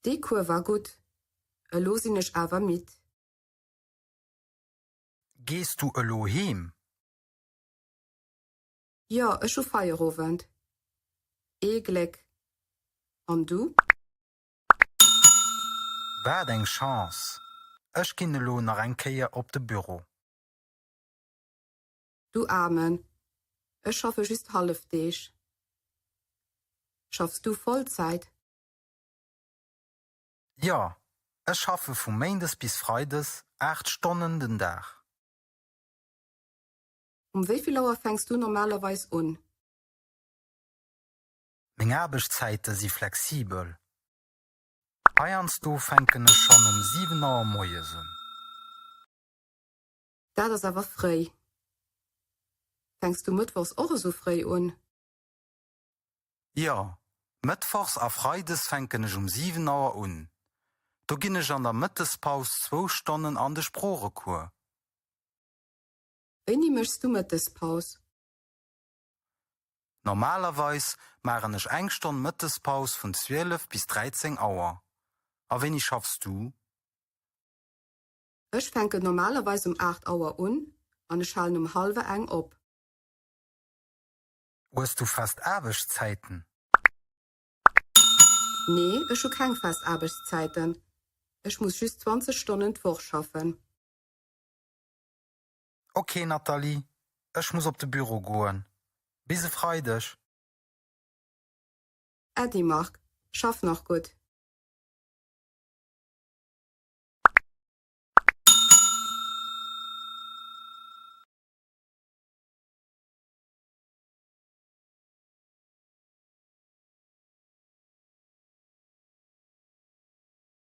Dee Cours war gutt, elo sinn ech awer midd. Gees du elo heem? Jo, ech hu Feierowend. Ee Gléck. An du? Wat eng Chance! Ech ginn elo nach eng Kéier op de Büro. Du Aarmen. Ech schaffe just hallef Deeg. Schaffs du Vollzäit? Jo, ech schaffe vu méindes bis freides 8 Stonnen den Dag. Um wéi vill Auer fänks du normalerweis un? Meng Aarbechtszäite si flexibel. Heiansdo fänken ech schonn um 7 Auer moies un. Dat ass awer fréi. Fänks du mëttwochs och esou fréi un? Jo, mëttwochs a freides fänken ech um 7 Auer un. Do ginn ech an der Mëttespaus zwou Stonnen an de Sproochecours. Wéini méchs du Mëttespaus? Normalerweis maachen ech eng Stonn Mëttespaus vun 12 bis 13 Auer. A wéini schaffs du? Ech fänken normalerweis um 8 Auer un an ech halen um hallwer eng op. Hues du fest Aarbechtszäiten? Nee, ech hu keng fest Aarbechtszäiten. Ech muss just 20 Stonnen d'Woch schaffen. Ok Nathalie, ech muss op de Büro goen. Bis e Freideg! Äddi Marc, schaff nach gutt!